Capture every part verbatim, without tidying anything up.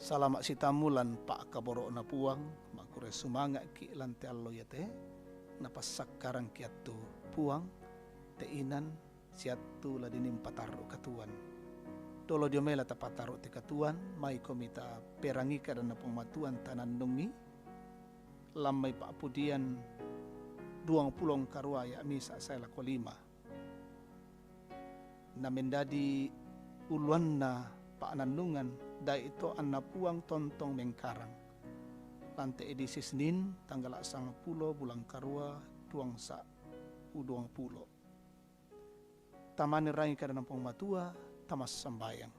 Salama' sitammu lan pa'kaboro'na Puang, makkure sumanga'ki' lan te allo iate, napassakkarangki' attu Puang, te inan, siattu la dinin patarru' katuoan. Dolo dio mai la tapatarru' te katuoan, maikomi taperangi kadanna Puang Matua tanannungngi, lan mai Pa'pudian duangpulo karua aya' misa' sae lako lima. Na mendadi uluanna pa'nannungan, daito anna Puang tontong mengkarang. Lan te edisi Senin, tanggala' sangpulo bulan karua, duang sa'bu duangpulo. Tamane rangi kadanna Puang Matua, tamassambayang.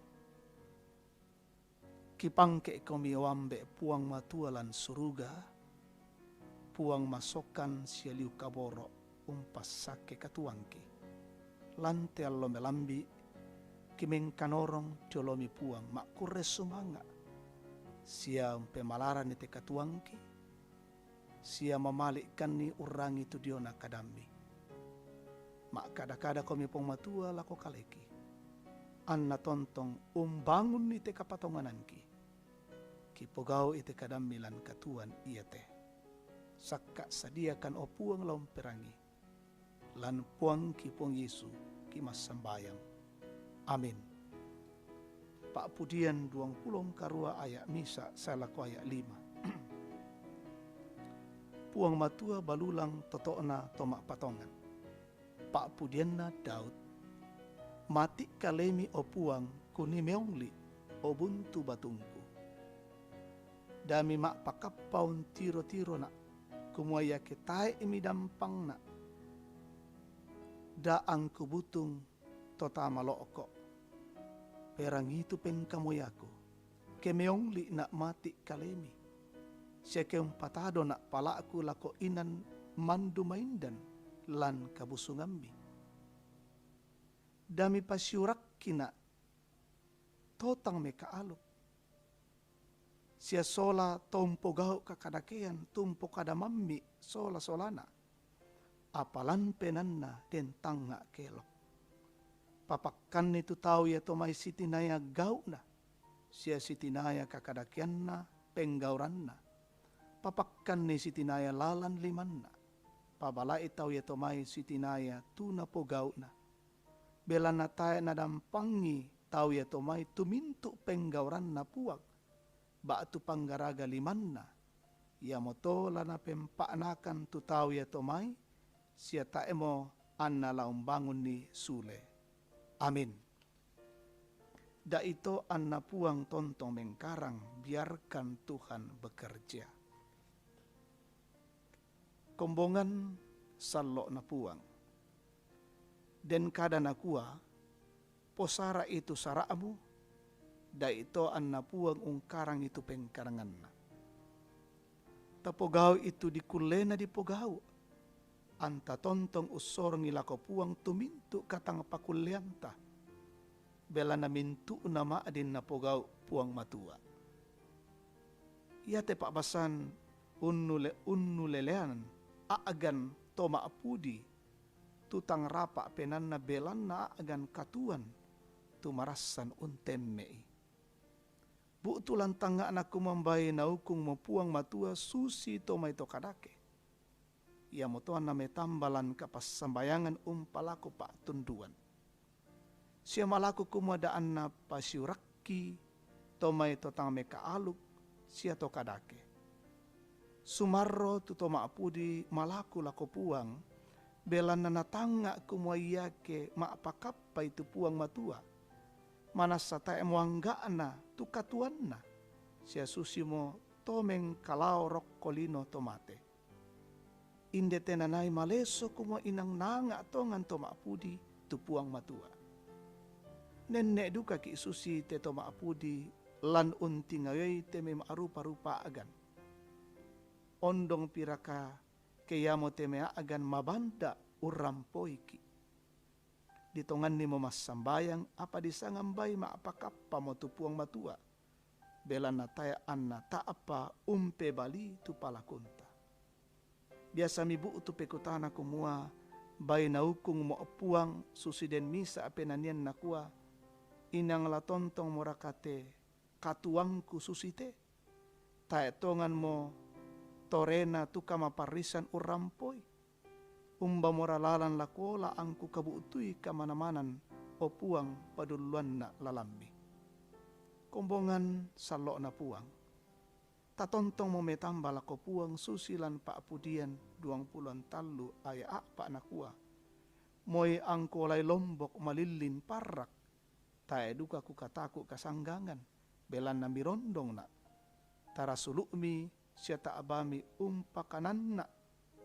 Kipangke'komi, o Ambe' Puang Matua lan suruga, Puang masokan sia liu kaboro', umpassakke katuoangki. Lan te allo melambi', kimengkanorong dio olomi Puang, ma'kurre sumanga', sia umpemalaranni te katuoangki, sia mamali'kanni urrangi tu diona kadammi. Ma'kada-kadakomi Puang Matua lako kaleki, anna tontong umbangunni te kapatonganangki. Kipogau'i te kadammi lan katuoan iate. Sakka' sadiakan, o Puang, la umperangi. Lan Puangki Puang Yesu kimassambayang. Amin. Pa'pudian duangpulo karua aya' misa' sae lako aya' lima. Puang Matua balulang toto'na to ma'patongan. Pa'pudianna Daud. Mati' kalemi, o Puang, kunimeongli', o buntu batungku. Dami ma'pakappa untiro-tirona', kumua iake tae' midampangna', da' angkubutung to tama lo'ko'. Perangitu pengkamoyaku, kemeongli'na' mati' kalemi, sia keumpatadona' pala'ku lako inan mandu maindan lan kabusungammi. Da' mipasiurakkina' to tang mekaaluk, sia sola to umpogau' kakadakean tu umpokada mammi' sola-solana, apa lan penaanna den tangnga' kelok. Papakkanni tu tau iato mai sitinaya gau'na, sia sitinaya kakadakeanna penggauranna. Papakkanni sitinaya lalan limanna. Pabala'i tau iato mai sitinaya tu napogau'na. Belanna tae' nadampangngi tau iato mai tu mintu' penggauranna Puang, ba'tu panggaraga limanna, iamoto la napempa'nakan tu tau iato mai, sia tae'mo anna la umbangunni sule. Amin. Daito anna Puang tontong mengkarang, biarkan Tuhan bekerja. Kombongan sallo'na Puang. Den kada nakua, posara'i tu sara'mu, daito anna Puang ungkarangi tu pengkaranganna. Tapogau'i tu dikullena dipogau', anta tontong ussorongi lako Puang tu mintu' katangpakulleanta, belanna mintu'na ma'din napogau' Puang Matua. Iate pa'basan unnule-, unnulelean a'gan to ma'pudi, tu tang rapa' penaanna belanna a'gan katuoan tu marassan untemme'i. Bu'tu lan tangnga'na kumua umbai naukungmo Puang Matua susi to mai to kadake. Iamoto anna metamba lan kapassambayangan umpalaku pa'tunduan. Sia malaku kumua da' anna pasiurakki to mai to tang mekaaluk sia to kadake. Sumarro tu to ma'pudi malaku lako Puang, belanna natangnga' kumua iake ma'pakappai tu Puang Matua, manassa tae'mo angga'na tu katuoanna, sia susimo to mengkalao rokko lino to mate. Inde te nanai maleso kumua inang naanga' tongan to ma'pudi tu Puang Matua. Nenne' dukaki' susi te to ma'pudi lan untingayoi te mai ma'rupa-rupa a'gan. Ondong piraka ke iamo te mai a'gan mabanda' urrampoiki'. Ditongannimo massambayang, apa disanga umbai ma'pakappamo tu Puang Matua, belanna tae' anna ta'pa umpebalii tu palakunta. Biasa mibu'tu pekutana kumua, bai naukungmo Puang susi den misa' penanian nakua, inang la tontongmoraka te Katuangku susite, tae' tonganmo torena tu kamaparrisan urrampoi. Umba mora lalan la kuola angku kabu'tui kamana-manan, o Puang, padulluanna lalammi. Kombongan sallo'na Puang. Tatontongmo metamba lako Puang susi lan Pa'pudian duangpulo tallu aya' a'pa' nakua, moi angku olai lombok malillin parrak, tae' duka kukataku' kasanggangan, belanna mirondongna'. Tarasulu'mi sia ta'bami umpakananna'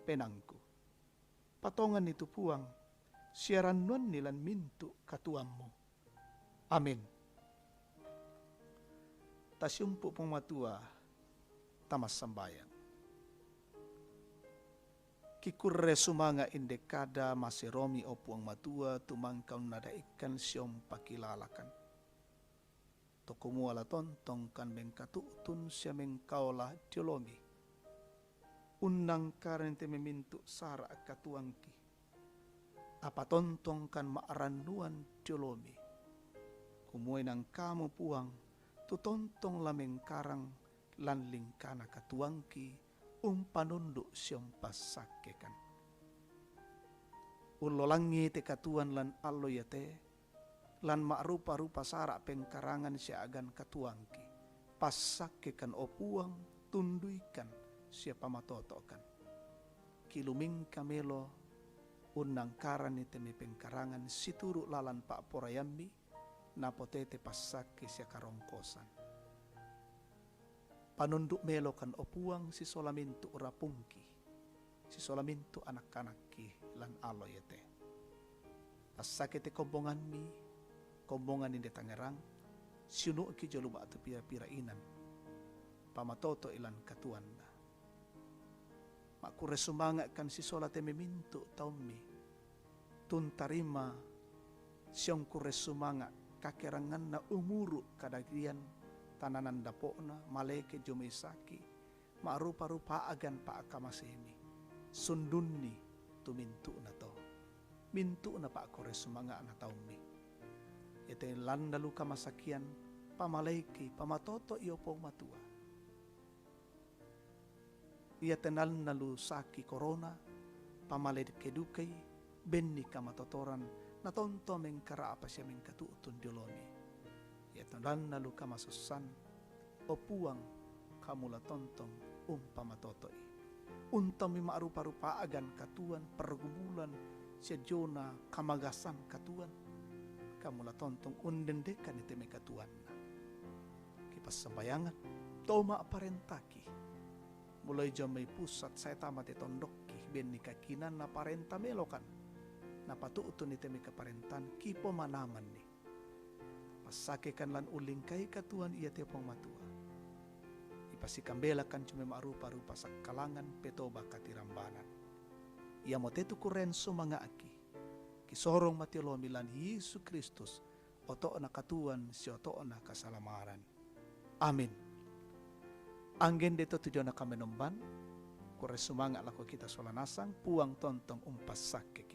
penaangku. Patonganni tu Puang, sia rannuanni lan mintu' katuammu. Amin. Tasiumpu' Puang Matua, tamassambayang. Kikurre sumanga' inde kada maseromi, o Puang Matua, tu mangka unnada'ikkan sia umpakilalakan. To kumua la tontongkan mengkatu'tun sia mengkaola dio olomi. Unnangkaran te memintu' sara' katuangki. Apa tontongkan ma'rannuan dio olomi. Kumua inang kamu Puang, tu tontong la mengkarang lan lingkana katuangki, umpanundu' sia umpassakkekan. Ullolangi te katuan lan allo iate, lan ma'rupa-rupa sara' pengkarangan sia a'gan katuangki. Passakkekan, o Puang, tunduikan sia pamatoto'kan. Kilumingka melo unnangkaranni te mai pengkarangan situru' lalan pa'poraiammi, napotete passakke sia karongkosan. Panundu' melokan, o Puang, sisola mintu' rapungki, sisola mintu' anak-anakki lan allo iate. Passakke te kombongammi, kombongan inde Tangerang, siunu'ki jolo ba'tu pira-pira inan, pamatoto'i lan katuanna. Ma'kurre sumanga'kan sisola te memintu' taummi, tuntarima sia ungkurre sumanga' kakeranganna umuru' kadagian tananan dapo'na, maleke jomai saki, ma'rupa-rupa a'gan pa'kamasemi, sundunni tu mintu'na to, mintu'na pa'kurre sumanga'na taummi. Iate lanna lu kamasakian, pamalaiki, pamatoto'i, o Puang Matua. Iate lanna lu saki korona, pamaleke dukai, benni kamatotoran, natontong mengkara'pa sia mengkatu'tun dio olomi. Iate lanna lu kamasessan, o Puang, kamu la tontong umpamatoto'i. Untaummi ma'rupa-rupa a'gan katuan, pergumulan, sia diona kamagasan katuan, kamu la tontong undendekani te mai katuanna. Kipassambayangan, to ma'parentaki. Mulai jomai pusat sae tama te tondokki, benni kakinaan naparenta melokan. Napatu'tuni te mai kaparentan, kipomanamanni. Passakkekan lan ullingkai katuan iate, Puang Matua. Ipasikambelakan jomai ma'rupa-rupa sakkalangan petoba katirambanan. Iamote tu kurren sumanga'ki. Kisorong mati olomi lan Yesu Kristus, oto'na katuan sia oto'na kasalamaran. Amin. Anggen de to tu diona kamenomban, kurre sumanga' lako kita sola nasang, Puang tontong umpassakke.